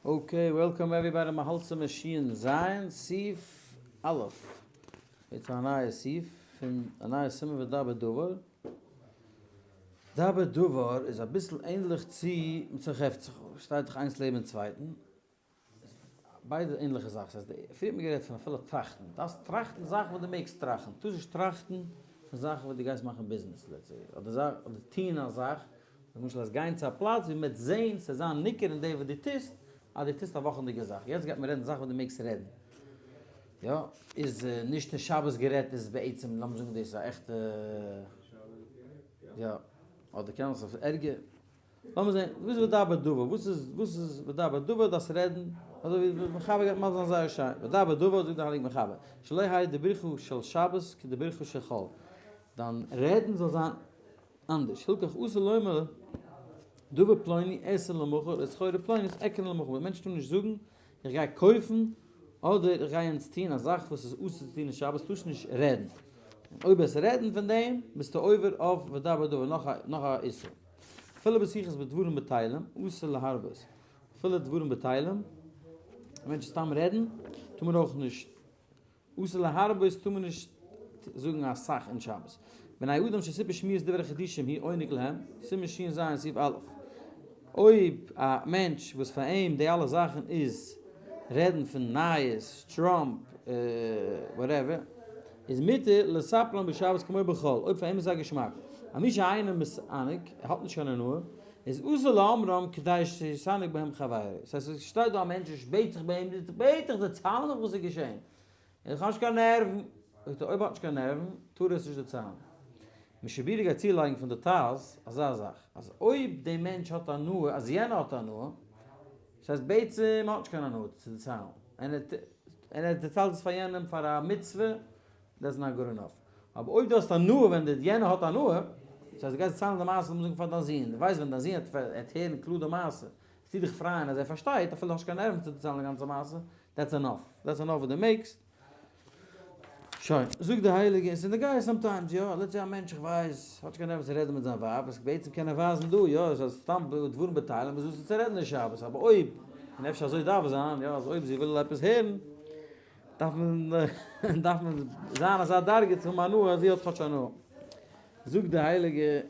Okay, welcome everybody, מ'האלט סימן שין זיין, סעיף א'. יעצט א נייע סעיף פון א נייע סימן ודבר דבר. דבר דבר איז אביסל ענדליך צו מצא חפצך, שטייט דאך איינס לעבן צווייטן. ביידע ענליכע זאכן, ס'הייסט די, פריער האט מען גערעדט פון אפילו טראכטן, דארפסט טראכטן זאכן וואס דו מעגסט טראכטן, טארסט נישט טראכטן פון זאכן וואס דו גייסט מאכן ביזנעס let's say, אדער זאך, אדער טון א זאך, למשל אז גיין צו א פלאץ ווי מ'וועט זען, ס'וועט זיין ניכר אין דעם וואס דו טוסט, אז דו טוסט א וואכענדיגע זאך, יעצט גייט מען רעדן זאכן וואס דו מעגסט רעדן, יא, איז נישט אין שבת גערעדט איז בעצם, לאמיר זאגן דאס איז א עכטע, יא, אדער קען עס אויף ערגער. לאמיר זען, וואס איז ודבר דבר? וואס איז וואס איז ודבר דבר? דאס רעדן, אזוי ווי די מחבר גייט מסביר זיין זייער שיין. ודבר דבר זאגט דער הייליגער מחבר, שלא יהא דיבורך של שבת כדיבורך של חול. דיין רעדן זאל זיין אנדערש. הלכך אסור לומר דבר פלוני אעשה למחר, או סחורה פלונית אקנה למחר. מענטשן טארן נישט זאגן איך גיי קויפן אדער איך גיי יענץ טון, א זאך וואס איז אסור צו טון אין שבת טארסט נישט רעדן. און אויב וועסט רעדן פון דעם ביסטו עובר אויף ודבר דבר, נאך א נאך א איסור. אפילו בשיחות בדברים בטלים אסור להרבות, אפילו דברים בטלים, א מענטש סתם רעדן טאר מען אויך נישט, אסור להרבות טאר מען נישט זאגן אסאך אין שבת. בני אדם שסיפור שמיעת דברי חידושים היא עונג להם, סימן שין ז סעיף א'. אויב א מענטש וואס פאר אים די אלע זאכן איז רעדן פון נייעס, טראמפ, whatever, איז מותר לספרם בשבת כמו בחול, אויב פאר אים איז עס א געשמאק. א מי שאינו מתענג, ער האט נישט קיין הנאה, איז אסור לאומרם כדי שיתענג בהם חברו. ס'הייסט עס שטייט דא א מענטש און בעט זיך ביי אים, בעט איך דערצייל מיך וואס איז געשען. איך האב נישט קיין נערוון. זאגט ער אויב האט נישט קיין נערוון טאר ער עס נישט דערציילן. משבירי גייט צולייגן פון די טז אזא זאך, אז אויב די מענטש האט הנאה אז יענער האט הנאה, דאס הייסט בעצם האט נישט קיין הנאה צו דערציילן, און ער דערציילט עס פאר יענעם פאר א מצוה, that's not good enough. אבער אויב דו האסט הנאה ווען די יענער האט הנאה, דאס הייסט דו גייסט דערציילן די מעשה לאמיר זאגן פאר דיין זון, דו ווייסט ווען דיין זון וועט הערן קלאר די מעשה, וועסטו דיך פרייען אז ער פארשטייט אפילו דו האסט נישט קיין נערוון צו דערציילן די גאנצע מעשה, that's enough, that's enough וואס דו מעגסט. שוין, זאגט די הייליגע, און ס'איז נוגע sometimes, יא, let's say א מענטש איך ווייס, האט נישט קיין נערוון צו רעדן מיט זיין ווייב, וואס בעצם קען ער ווייזן דא, יא, עס איז סתם דברים בטלים, איז אסור צו רעדן אין שבת, אבער אויב, און אפשר אזוי דארף זיין, יא, אז אויב זי וויל עפעס הערן, דארף מען, דארף מען זיין אזא דרגה צו האבן הנאה אז זי האט כאטש הנאה. זאגט די הייליגע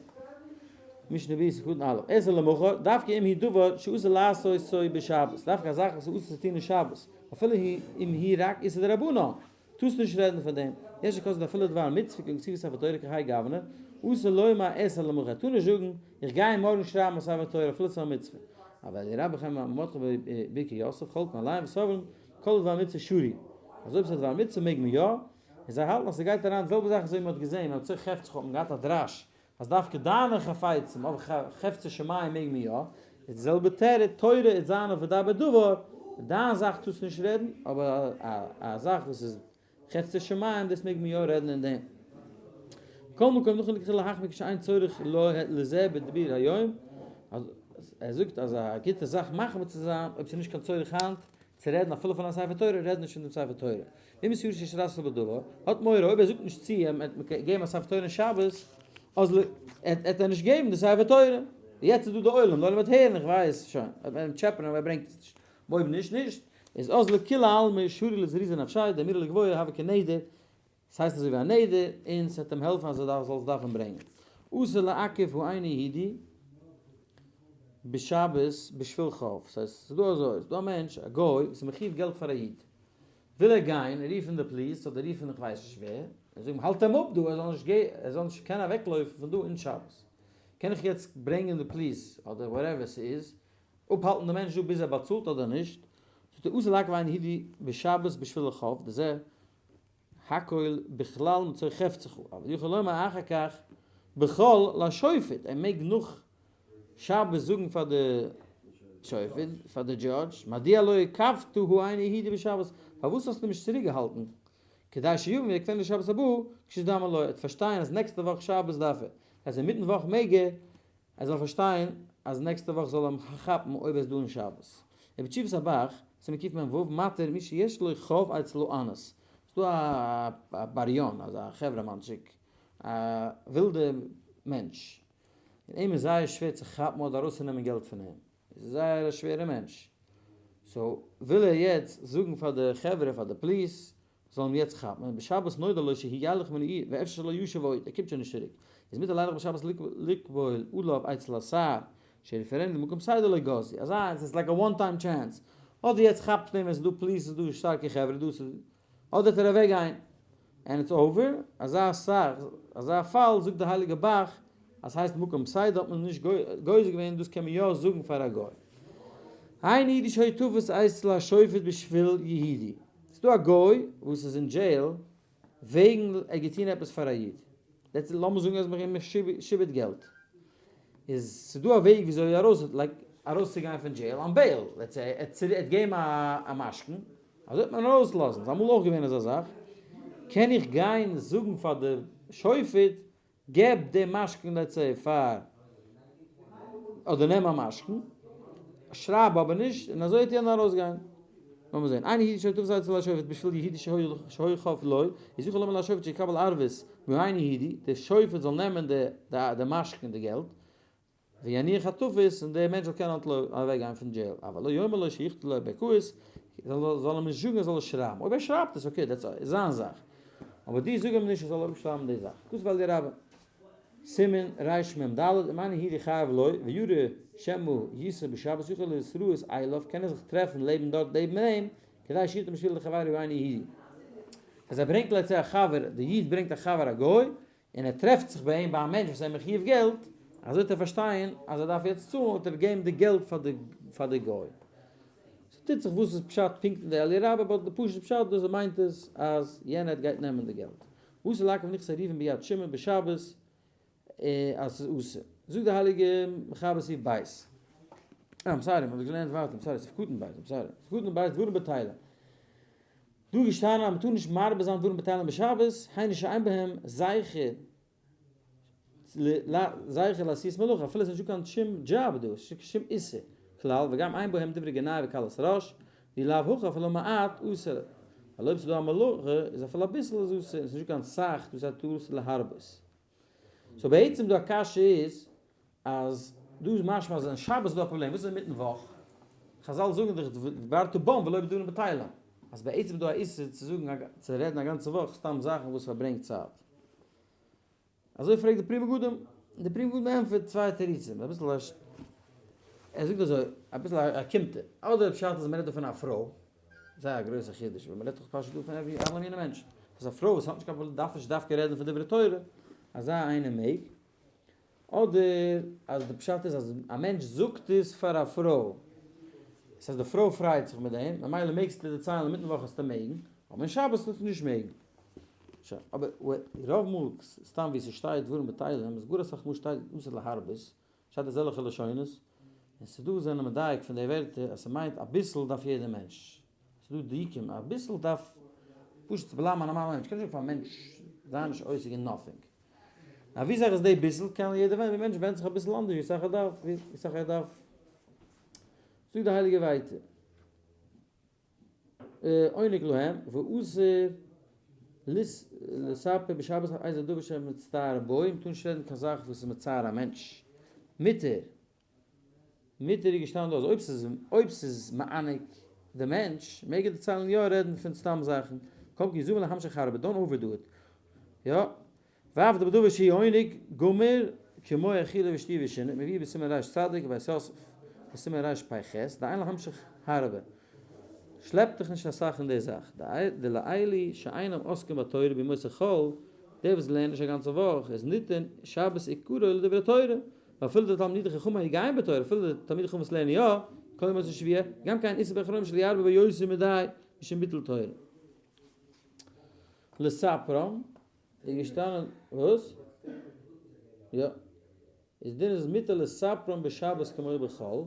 משנה ברורה סעיף קטן א', אעשה למחר, דווקא אם היא דבר שאסור לעשותו בשבת, דווקא א זאך וואס איז אסור צו טון אין שבת, אפילו אם היא רק איסור דרבנן, טארסט נישט רעדן פון דעם, יש שכותבין אפילו דבר מצוה כגון כתיבת ספר תורה כהאי גוונא, אסור לומר אעשה למחר, טאר נישט זאגן איך גיי מארגן שרייבן א ספר תורה אפילו ס'איז א מצוה. אבל רבי חיים מרדכי ברכי יוסף חולקין עליהם וסוברין כל דבר מצוה שרי, אז אויב ס'איז א דבר מצוה מעג מען יא, און זיי האלטן אז ס'גייט אריין די זעלבע זאך אזוי ווי מ'האט געזען אז צו חפצך האט מען געהאט א דרש אז דווקא דיינע חפצים אבער חפצי שמים מעג מען יא, איז די זעלבע תירוץ, תורה איז זיין אויף ודבר דבר, דיין זאך טארסטו נישט רעדן, אבער א זאך וואס איז חפצי שמים דאס מעג מען יא רעדן אין דעם. מכל מקום נכון לכתחילה להחמיר כשאין צורך לזה בדיבור היום, אז ער זאגט אז א גוטע זאך מחמיר צו זיין אויב ס'איז נישט קיין צורך היינט צו רעדן אפילו פון א ספר תורה, רעד נישט פון דעם ספר תורה. ואם איז ירושלים שרשת בדבר, האט מורא אויב ער זאגט נישט צו אים ער וועט געבן א ספר תורה אין שבת, אז עט ער נישט געבן די ספר תורה. יעצט איז דא די עולם, די עולם וועט הערן, איך ווייס, שוין, וועט מען אים טשעפענען אויב ער ברענגט עס נישט. אויב נישט, נישט. איז אז לכולי עלמא שרי לזרוזי נפשיה, דאמירה לגבוה הוה כנדר, ס'הייסט אזוי ווי א נדר, און ס'וועט אים העלפן אז ער זאל עס דארפן ברענגען. אסור לעכב האינו יהודי בשבת בשביל חוב. ס'הייסט, ס'איז דא אזוי, ס'איז דא א מענטש, א גוי, וואס איז מחיוב געלט פאר א איד. וויל ער גיין רופן די פאליס אדער רופן איך ווייס נישט ווער, און זאגן האלט אים אפ דא ער זאל נישט ער זאל נישט קענען אוועקלויפן פון דא אין שבת. קען איך יעצט ברענגען די פאליס אדער whatever ס'איז, אפהאלטן די מענטש דא ביז ער באצאלט אדער נישט? זאגט ער אסור לעכב אינו יהודי בשבת בשביל חוב, דזה הכל בכלל מצוי חפצך, אבל יכול לומר אחר כך בכל לשופט, ער מעג נאך שבת זאגן פאר די שופט, פאר די judge, מדוע לא עכבתו האינו יהודי בשבת, פארוואס האסטו אים נישט צוריק געהאלטן, כדי שיבין ויעכבנו לשבת הבאה, כשיזדמן לו, ער וועט פארשטיין אז נעקסטע וואך שבת דארף ער, אז אינמיטן וואך מעג ער, ער זאל פארשטיין אז נעקסטע וואך זאל אים כאפן אויב ער איז דא אין שבת. ובתשובת הבח, סימן קמ ו, מתיר מי שיש לו חוב אצל האנס. ס'איז דא א בריון, אזא חברה מאנטשיק, א ווילדע מענטש, און אים איז זייער שווער צו כאפן אדער ארויסצונעמען געלט פון אים. איז זייער א שווערע מענטש. so וויל ער יעצט זאגן פאר די חברה פאר די police זאלן אים יעצט כאפן, און בשבת נודע לו שהוא ילך מן העיר ואפשר שלא ישוב עוד, ער קומט שוין נישט צוריק, איז מותר לילך בשבת לקבול עליו אצל השר שיפרנו למקום צידה לא גזרו, אזא עס איז like א one time chance, אדער יעצט כאפט מען אים עס איז דא police עס איז דא שטארקע חברה דא, אדער וועט ער אוועק גיין and it's over, אזא סאך אזא פאל זאגט די הייליגע ב"ח אז ס'הייסט מקום צידה האט מען נישט גוזר געווען דאס קען מען יא זאגן פאר א גוי. איין אידיש היה תופס אצל השופט בשביל יהודי. ס'דא א גוי וואס איז אין jail וועגן ער האט געטון עפעס פאר א איד. let's לאמיר זאגן אז מ'האט אים משעבד געלט. איז ס'דא א וועג וויאזוי ארויס like ארויסצוגיין פון jail on bail. let's say ער האט געגעבן א משכון. אזוי וועט מען ארויסלאזן. ס'איז אמאל אויך געווען אזא זאך. קען איך גיין זאגן פאר די שופט געב די משכון let's say פאר אדער נעם א משכון, שרייב אבער נישט, און אזוי וועט יענער ארויסגיין. לאמיר זען, אין יהודי שהיה תופס אצל השופט בשביל יהודי שהיה חב לו, איז יכול לומר לשופט שיקבל ערבות מהאין יהודי, דער שופט זאל נעמען די משכון די געלט, ויניח התופס, און דער מענטש זאל קענען אוועק גיין פון jail, אבל לא יאמר לו שיכתוב לו בערכאות, זאל אים נישט זאגן ער זאל עס שרייבן, אויב ער שרייבט עס okay, that's זיין זאך, אבער דו זאג אים נישט ער זאל אראפשרייבן די זאך, דאס ווייל די רבי, סימן רמ"ד, אם אינו יהודי חייב לו, וירא שמא ישא בשבת יכול להתראות אליו, קען ער זיך טרעפן לעבן דארט לעבן אים, כדי שירתו בשביל לחברו אינו יהודי. אז ער ברענגט לצ ע א חבר, די איד ברענגט א חבר א גוי, און ער טרעפט זיך ביי אים ביי א מענטש וואס איז אים מחויב געלט, אזוי וועט ער פארשטיין אז ער דארף יעצט צאלן, וועט ער געבן די געלט פאר די גוי. ס'טוט זיך וואס איז פשט פונקט אין די אלי' רבה, but די פשוט'ע פשט דאס מיינט עס אז יענער גייט נעמען די געלט. אסור לעכב נכסי ערבים ביד שמעון בשבת אז ס'איז אסור. זאגט די הייליגע מחבר סעיף ב'. אה, I'm sorry, מ'האט געלערנט ווייטער, I'm sorry, סעיף קטן ב', I'm sorry. סעיף קטן ב', דברים בטלים. דא איז געשטאנען אז מ'טאר נישט מרבה זיין דברים בטלים בשבת, היינו שאין בהם זכר זכר לעשיית מלאכה, אפילו עס איז נישטא קיין שום דזשאב דא, עס איז נישטא קיין שום איסור כלל, וגם אין בהם דברי גנאי וקלות ראש, דאי לאו הכי אפילו מעט אסור, ווייל אויב ס'איז דא א מלאכה איז אפילו אביסל איז אסור, און ס'איז נישטא קיין סאך דאס הייסט אסור להרבות. so בעצם דא א קשיא איז אז דא איז משמע אז אין שבת איז דא א פראבלעם, וואס איז אינמיטן וואך? חזל זאגן דאך דברת בם ולא בדברים בטלים, אז בעצם איז דא א איסור צו זאגן צו רעדן א גאנצע וואך סתם זאכן וואס פארברענגט צייט. אזוי פרעגט די פרי מגדים, און די פרי מגדים ענטפערט צוויי תירוצים, אביסל א ער זאגט אזוי, אביסל א אוקימתא, אדער פשט אז מען רעדט דא פון א פרוי, זייער א גרויסע חידוש, ווייל מען רעדט דאך פשוט דא פון every אלע מיני מענטשן, אז א פרוי וואס האט נישט קיין פראבלעם דארף נישט דווקא רעדן פון דברי תורה, אזא איינער מעג, אדער אז די פשט איז אז א מענטש זאגט עס פאר א פרוי, עס הייסט די פרוי פרייט זיך מיט דעם, ממילא מעגסטו דערציילן אינמיטן וואך וועסטו מעגן, אבער אין שבת וועסטו נישט מעגן. שוין, אבער רוב מאל סתם ווי ס'שטייט דברים בטלים איז גאר אסאך מאל שטייט אסור להרבות, שטייט אזעלכע לשונות, און ס'דא וואס זענען מדייק פון די ווערטער אז ס'מיינט אביסל דארף יעדער מענטש, ס'דא דיוקים, אביסל דארף פשוט צו בלייבן א נארמאלער מענטש, קען נישט זאגן פאר א מענטש זיי נישט עוסק אין nothing. נאר ווי סאך איז די ביסל קען יעדער מענטש ווענדט זיך אביסל אנדערש ווי סאך ער דארף, ווי סאך ער דארף. זאגט די הייליגע ווייטער. עונג להם, ואסור לספר בשבת איזה דבר שמצטער בו, מ'טאר נישט רעדן קיין זאך וואס איז מצער א מענטש. מותר. מותר איז געשטאנען דא אז אויב ס'איז אויב ס'איז מענג די מענטש, מעג ער דערציילן יא רעדן פון סתם זאכן, קודם כל יזומן להמשך הרבה, don't overdo it. יא. ואף דבדבר שהוא עונג גמור כמו אכילה ושתייה ושינה, מביא בסימן רצ ובית יוסף בסימן רפ"ח, דאין להמשיך הרבה. שלעפ דיך נישט אסאך אין די זאך, דלאלו שאינם עוסקים בתורה בימות החול, די וואס לערנען נישט א גאנצע וואך, איז ניתן שבת עיקרו לדברי תורה, ואפילו די תלמידי חכמים היגעים בתורה, אפילו די תלמידי חכמים וואס לערנען יא, כל ימות השבוע, גם כן איסור בעכורים שלא ירבה בו יותר מדי משום ביטול תורה. לספרם איז געשטאנען וואס? יא. איז דין איז מותר לספרם בשבת כמו בחול.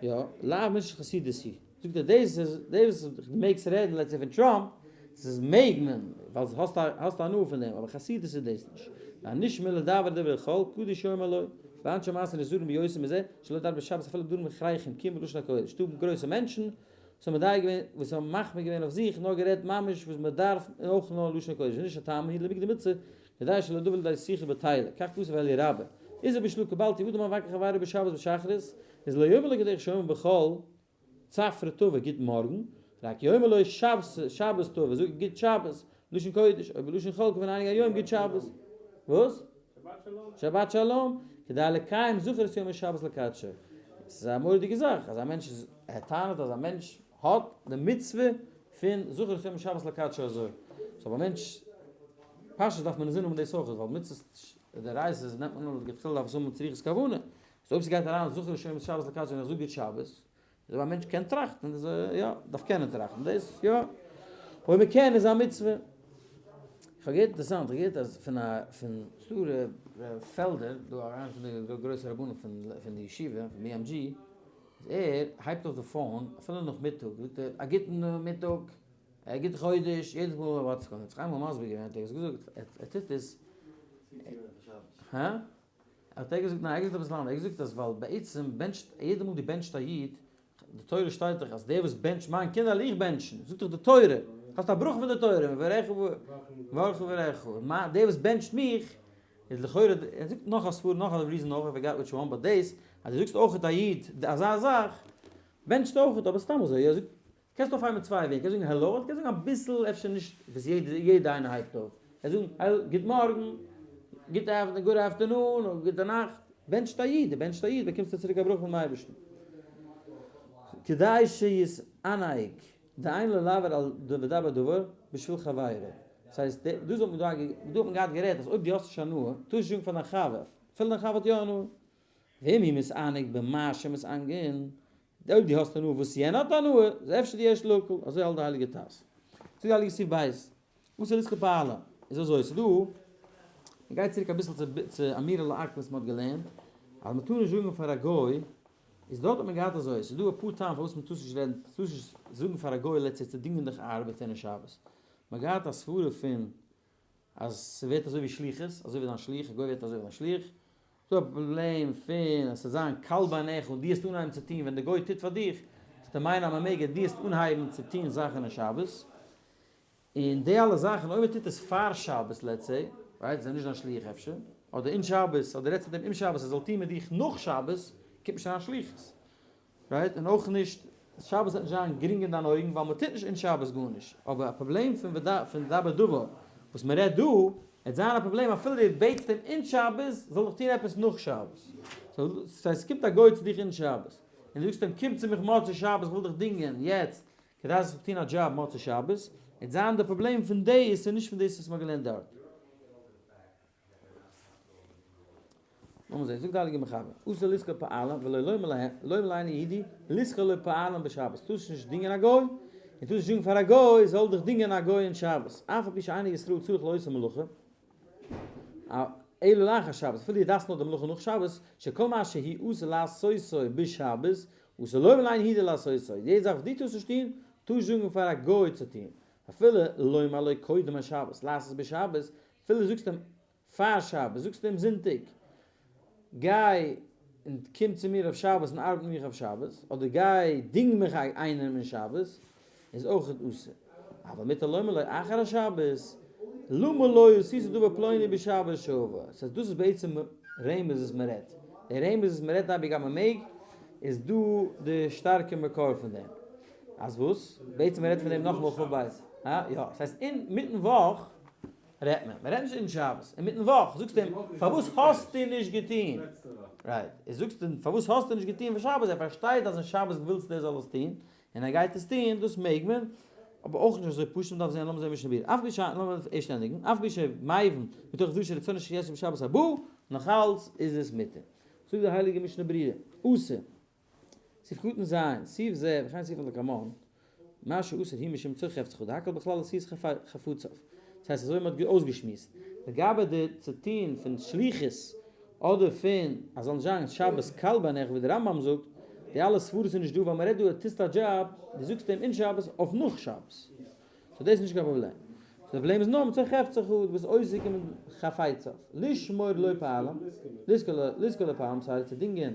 יא. לאו משום חסידות היא. זאגט ער דאס איז דאס וואס דו מעגסט רעדן let's say פון טראמפ, דאס איז מעג מען, ווייל האסט האסט הנאה פון דעם, אבער חסידות איז דאס נישט. והנשמע לדבר דברי חול, קדוש יאמר לו, ואנשי מעשה נזהרים ביותר מזה, שלא לדבר בשבת אפילו בדברים הכרחיים, כי אם בלשון הקודש. דא גרויסע מענטשן וואס האבן מדייק געווען, וואס האבן מחמיר געווען אויף זיך, נאר גערעדט ממש וואס מען דארף און אויך נאר לשון הקודש, ונישט הטעם הוא למקדם מצוה, כדי שלא ידבר לידי שיחה בטלה, כך כתב אלי רבה. איז ער בשלו קבלתי אדם המבקר חברו בשבת בשחרית, איז לא יאמר לו כדרך שאומר בכל. צפרא טבא גוט מארגן, רק יאמר לו שבת טבא זאג גוט שבת, לשון קודש, אויב בלשון חול כבן ענג היום גוט שבת. וואס? שבת שלום, כדי לקיים זכור את יום השבת לקדשו. עס איז א מורא'דיגע זאך אז א מענטש איז, ער טענה'ט אז א מענטש האט די מצוה פון זכור את יום השבת לקדשו אזוי. so א מענטש, פשטות דארף מען אינזין האבן דאס אויך, ווייל מצוות דאורייתא נעמט מען אן לכתחילה דארף עס האבן צריכות כוונה. so אויב ס'גייט אריין זכור את יום השבת לקדשו ווען איך זאג גוט שבת, איז אויב א מענטש קען טראכטן איז יא, דארף קענען טראכטן דאס יא, אויב מען קען איז א מצוה. איך האב געהערט אינטערעסאנט, איך האב געהערט אז פון א פון ס'דא ר' פעלדער, דא איינער פון די גרויסע רבנים פון פון די ישיבה, פון BMG, איז ער הייבט אויף די phone אפילו נאכמיטאג, זאגט ער א גוטן מיטאג, א גוטן חודש, יעדעס מאל ער האט זיך איינמאל מסביר געווען האט ער עס געזאגט, ער טוט עס, הא? האט ער געזאגט, ניין ער האט געזאגט אביסל אנדערש, ער האט געזאגט אז ווייל בעצם בענטשט, יעדע מאל דו בענטשט א איד, די תורה שטייט דאך אז דער וואס בענטשט מיין קינדער וועל איך בענטשן, זאגט דאך די תורה, האסט א ברכה פון די תורה, מברך מברך מברך, דער וואס בענטשט מיך, איז לכאורה, ער זאגט נאך א סברא נאך א reason אויך, I forgot which one, but דאס אז דו זאגסט אויך א איד אזא זאך, בענטשט אויך, אבער סתם אזוי, ער זאגט קענסט אויפהייבן מיט צוויי וועגן, קענסט זאגן העלא, אדער קענסט זאגן אביסל אפשר נישט וואס יעדע איינער הייבט אויף, קענסט זאגן העל גוט מארגן, גוט good afternoon, אדער גוטע נאכט, בענטשט א איד, דו בענטשט א איד באקומסטו צוריק א ברכה פונעם אייבערשטן. כדי שיתענג דאין לו לעבור על ודבר דבר בשביל חברו, דאס הייסט דא האט מען דא האט מען געהאט גערעדט אז אויב דו האסט נישט הנאה, טארסט נישט זאגן פאר דיין חבר, אפילו דיין חבר האט יא הנאה, ואם הוא מתענג במה שמתענגין, אויב דו האסט הנאה וואס יענער האט הנאה, איז אפשר די ערשטע להקל, אזוי האלט די הייליגע טז. זאגט די הייליגע סעיף בית, אסור לשכור פועלים, איז אזוי, ס'איז דא, מ'גייט צוריק אביסל צו אמירה לעכו"ם וואס מ'האט געלערנט, אז מ'טאר נישט זאגן פאר א גוי, איז דארט האט מען געהאט אזוי, ס'איז דא אפאר טעמים פארוואס מ'טאר נישט רעדן, מ'טאר נישט זאגן פאר א גוי let's say צו דינגען דיך ארבעטער אין שבת, מ'האט געהאט א סברה פון אז ס'ווערט אזוי ווי שליחות, אזוי ווי דיין שליח, א גוי ווערט אזוי ווי דיין שליח, ס'דא א פראבלעם פון אז ס'זאל זיין קל בעיניך און דו העסט אנהייבן צו טון ווען די גוי טוט פאר דיך, וועסטו מיינען אז מ'מעג און דו העסט אנהייבן צו טון זאכן אין שבת, און די אלע זאכן אויב מ'טוט עס פאר שבת let's say, right, איז ער נישט דיין שליח אפשר, אדער אין שבת, אדער רעדסט מיט אים אום שבת ער זאל טון מיט דיך נאך שבת, קומט נישט אריין שליחות. right, און אויך נישט, שבת וועט נישט זיין גרינג אין דיינע אויגן ווייל מען טוט נישט אין שבת גארנישט, אבער א פראבלעם פון פון דבר דבר וואס מען רעדט דא, וועט זיין א פראבלעם אפילו דו בעטסט אים אין שבת זאל דיך טון עפעס נאך שבת. so ס'הייסט ס'קומט א גוי צו דיך אין שבת, און דו זאגסט אים קום צו מיך מוצאי שבת איך וויל דיך דינגען יעצט כדי זאלסט טון א דזשאב מוצאי שבת, וועט זיין די פראבלעם פון דאס און נישט פון דאס וואס מען האט געלערנט דארט. לאמיר זעהן, זאגט די הייליגע מחבר, אסור לשכור פועלים ולא לומר להם, לומר לאינו יהודי, לשכור לו פועלים בשבת, טארסט נישט דינגען א גוי, און טארסט נישט זאגן פאר א גוי זאל דיך דינגען א גוי אין שבת, אף על פי שאינו ישראל צריך לעושה מלאכה, אלא לאחר שבת, אפילו דו דארפסט נאר די מלאכה נאך שבת, שכל מה שהוא אסור לעשותו בשבת, אסור לומר לאינו יהודי לעשותו, יעדע זאך וואס דו טארסט נישט טון, טארסט זאגן פאר א גוי צו טון, אפילו לומר לו קודם השבת, לעשות בשבת, אפילו זאגסט אים פאר שבת, זאגסטו אים זונטאג, גיי און קום צו מיר אויף שבת און ארבעט מיט מיך אויף שבת, אדער גיי דינג מיך איינעם אין שבת, איז אויך אסור. אבל מותר לומר לו אחר השבת, למה לא עשית דבר פלוני בשבת שעבר. ס'הייסט דאס איז בעצם רמז וואס מען רעדט. די רמז וואס מען רעדט אייביג אז מען מעג, איז דא די שטארקע מקור פון דעם. אז וואס? בעצם מען רעדט פון דעם נאכאמאל כ"ב. הא? יא. ס'הייסט אינמיטן וואך רעדט מען, מען רעדט נישט אין שבת, אינמיטן וואך זאגסטו אים פארוואס האסטו נישט געטון, right, איז זאגסטו אים פארוואס האסטו נישט געטון פאר שבת, ער פארשטייט אז אין שבת ווילסטו ער זאל עס טון, און ער גייט עס טון, דאס מעג מען, אבער אויך נישט אזוי פשוט, מען דארף זען, לאמיר זען משנה ברורה, אף על פי ש, לאמיר ערשט ענדיגן, אף על פי שמבין מתוך דבריו שרצונו שיעשה בשבת הבאה, נאכאלץ איז עס מותר. זאגט די הייליגע משנה ברורה, אסור. סעיף קטן ז', סעיף זה וכן סעיף לקמן, מה שאסור הוא משום צורך חפצך דהכל בכלל עשיית חפציו. דאס הייסט אזוי ווי מען האט אויסגעשמועסט, לגבי די צו טוהן פון שליחות אדער פון אז זאל נישט זיין שבת קל בעיניך ווי די רמב"ם זאגט, די אלע סברות איז נישט דא ווייל מען רעדט דא ער טוסט א דזשאב, דו זאגסט אים אין שבת אויף נאך שבת. so דאס איז נישט קיין פראבלעם. די פראבלעם איז נאר מצורך חפצך, דו ביסט עוסק אין חפציו. לשמור לו פועלים, לשכור לו פועלים, ס'הייסט צו דינגען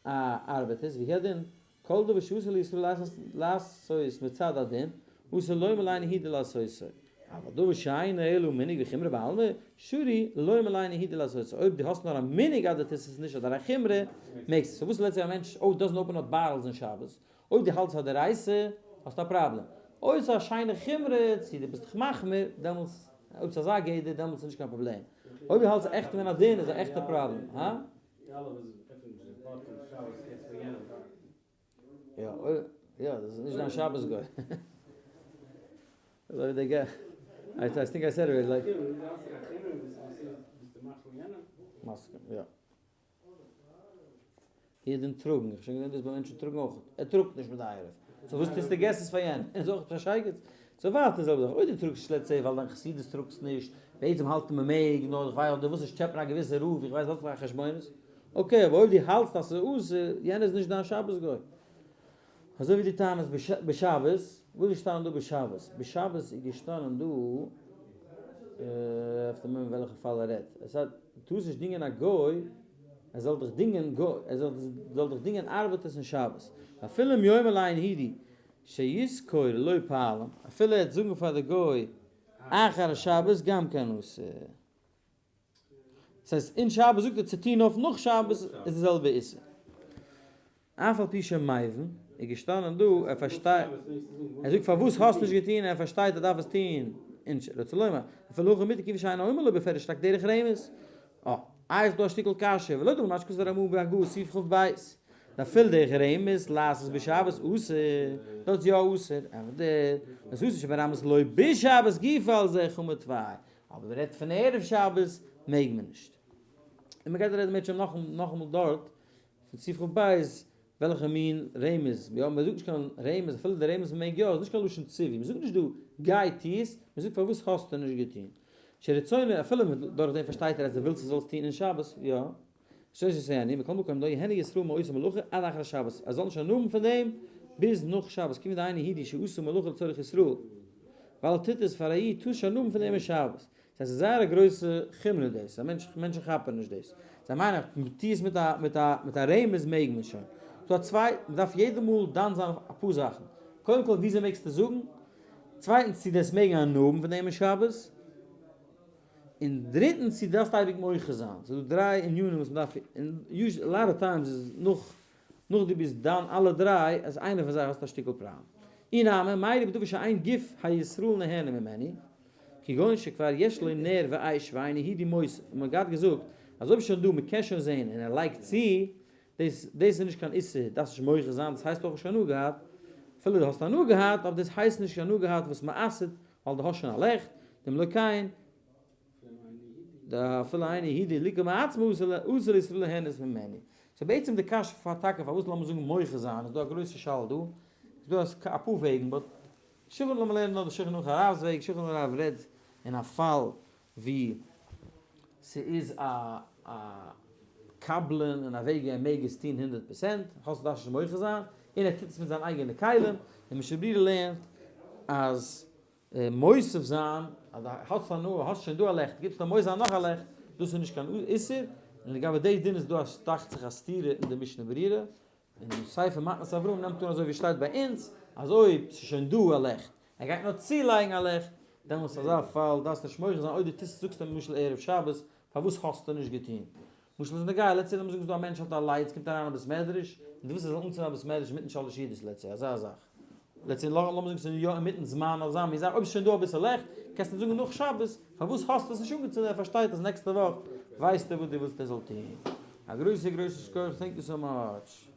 א ארבעט איז והוא הדין כל דבר שאסור לישראל לעשות מצד הדין אסור לומר לאינו יהודי לעשותו אבל דבר שאינו אלא מנהג וחומרא בעלמא שרי לומר לאינו יהודי לעשותו אויב דו האסט נאר א מנהג אז דו טוסט עס נישט אדער א חומרא מעגסטו so וואס let's say א מענטש oh doesn't open up bottles אין שבת. אויב דו האלטסט א דאורייתא האסטו א פראבלעם. אויב ס'איז א שיינע חומרא צו דו ביסט דיך מחמיר דעמאלטס, אויב ס'איז אזא גדר דעמאלטס איז נישט קיין פראבלעם. אויב דו האלטסט עכט מן הדין איז א עכטע פראבלעם. הא? יא, יא, דאס איז נישט דיין שבת גוי. אזוי ווי די גע. I think I said already like. מסכים, יא. יעדעם טראגן, איך האב שוין געזען דאס ביי מענטשן טראגן אויך, ער טראגט נישט מיט די עירוב, so וואס טוסטו געסט עס פאר יענעם, איז אויך א שייגעץ, so ווייטער די זעלבע זאך, אויב דו טראגסט let's say ווייל דיין חסידות טראגסט נישט, בעצם האלטסטו מען מעג, נאר איך ווייס דו ווילסט נישט טשעפען א געוויסע רב, איך ווייס האסט נאך חשבונות, okay אבער אויב דו האלטסט אז ס'איז אסור, יענער איז נישט דיין שבת גוי. אזוי ווי דו טענה'סט בשבת, וואס איז געשטאנען דא בשבת? בשבת איז געשטאנען דא, אויף דעם וועלכע פאל ער רעדט, עס האט, טארסט נישט דינגען א גוי, ער זאל דיך דינגען גוי, ער זאל דיך דינגען ארבעטערס אין שבת, אפילו אם יאמר לאינו היהודי שישכור לו פועלים, אפילו ער וועט זאגן פאר די גוי אחר השבת גם כן אסור. דאס הייסט אין שבת זאגט ער צו טון אויף נאך שבת איז די זעלבע איסור. אף על פי שמבין איז געשטאנען דא ער פארשטייט ער זאגט פארוואס האסט נישט געטון ער פארשטייט ער דארף עס טון אין רוצה לומר אפילו הכי מותר כיוון שאינו אומר לו בפירוש רק דרך רמז. אה, איי איז דא א שטיקל קשיא ולא דומה מה שכתב הרמ"א בהגהה סעיף כ"ב דאפילו דרך רמז לעשות בשבת אסור דאס איז יא אסור אוודאי דאס אסור שברמז לא בשבת גופא על זה חמור טפי אבער מען רעדט פון ערב שבת מעג מען נישט. און מען גייט רעדן מיט שוין נאכאמאל דארט פון סעיף כ"ב וועלכע מין רמז, יא מען זאגט נישט קיין רמז אפילו די רמז מעג יא, איז נישט קיין לשון ציווי, מען זאגט נישט דא גיי טו עס, מען זאגט פארוואס האסטו נישט געטון. שרצונו אפילו דורך דעם פארשטייט ער אז דו ווילסט ער זאל עס טון אין שבת, יא. שרצונו אני, מכל מקום לא יהנה ישראל מעושה מלאכה עד אחר השבת, ער זאל נישט הנאה האבן פון דעם ביז נאך שבת, כיוון דאינו היהודי שעשה מלאכה לצורך ישראל, ווייל ער טוט עס פאר א איד טאר שוין הנאה האבן פון דעם אין שבת. ס'איז זייער א גרויסע חומרא דאס, א מענטש, מענטשן כאפן נישט דאס. זיי מיינען אז מ'טוט עס מיט א מיט א מיט א רמז מעג מען שוין. ס'דא צוויי, מ'דארף יעדע מאל דן זיין אויף אפאר זאכן. קודם כל וויאזוי מעגסטו זאגן, צווייטנס צו דאס מעגן הנאה האבן פון דעם אין שבת, און דריטנס צו דארפסט אייביג מוחה זיין. ס'איז דא דריי ענינים וואס מ'דארף, און usually a lot of times איז נאך נאך דו ביסט דן אלע דריי אז איינער פון זיי האסט א שטיקל פראבלעם. אי נמי, מיירי בדבר שאין גוף הישראל נהנה ממנו, כגון שכבר יש לו נר ואש ואינו היהודי מוסיף, און מ'האט געהאט געזאגט אז אויב שוין דא מ'קען שוין זעהן און ער לייגט צו, דאס דאס איז נישט קיין איסור, דארפסט נישט מוחה זיין, דאס הייסט אויך נישט הנאה געהאט, אפילו דו האסט הנאה געהאט, אבער דאס הייסט נישט הנאה געהאט וואס מ'אסר'ט, ווייל דו האסט שוין א לעכט, דעם לא כן, דאפילו אינו היהודי ליקה מעצמו אסור לישראל ליהנות ממנו. so בעצם די קשיא פאר טאקע פארוואס לאמיר זאגן מוחה זיין איז דא א גרויסע שאלה דא, איז דא אפאר וועגן but שולחן לאמיר לערנען נאר די שולחן ערוך הרב'ס וועג, שולחן ערוך הרב רעדט אין א פאל ווי ס'איז א א קבלן אין א וועג ווי ער מעג עס טון הונדערט פערסענט, האסט דארפסט נישט מוחה זיין, און ער טוט עס מיט זיין אייגענע כלים, און משנה ברורה לערנט אז מוסיף זיין, אז דו האסט הנאה, האסט שוין דא א לעכט, גיבסט א מוסיף זיין נאך א לעכט, דאס איז נישט קיין איסור, און לגבי די דין איז דא א דאכט זיך א סתירה אין די משנה ברורה, און די ספר מתנות אברהם נעמט אן אזוי ווי שטייט ביי אונז, אז אויב ס'איז שוין דא א לעכט, ער גייט נאר צולייגן א לעכט, דעמאלטס אזא פאל דארפסטו נישט מוחה זיין, אויב דו טוסט זאגסטו למשל ערב שבת, פארוואס האסטו נישט געטון? למשל איז נוגע, let's say לאמיר זאגן ס'איז דא א מענטש האט א light, קומט אריין אין בית מדרש, און דו ווילסט ער זאל אנצינדן א בית מדרש אינמיטן שלש סעודות let's say, אזא זאך. let's say לאמיר זאגן ס'איז יא אינמיטן זמן אזא מין זאך, אויב ס'איז שוין דא אביסל לעכט, קענסטו אים זאגן נאך שבת, פארוואס האסטו עס נישט אנגעצינדן, ער פארשטייט אז נעקסטע וואך ווייסט ער וואס דו ווילסט ער זאל טון. א גרויסע גרויסע שכוח, thank you so much.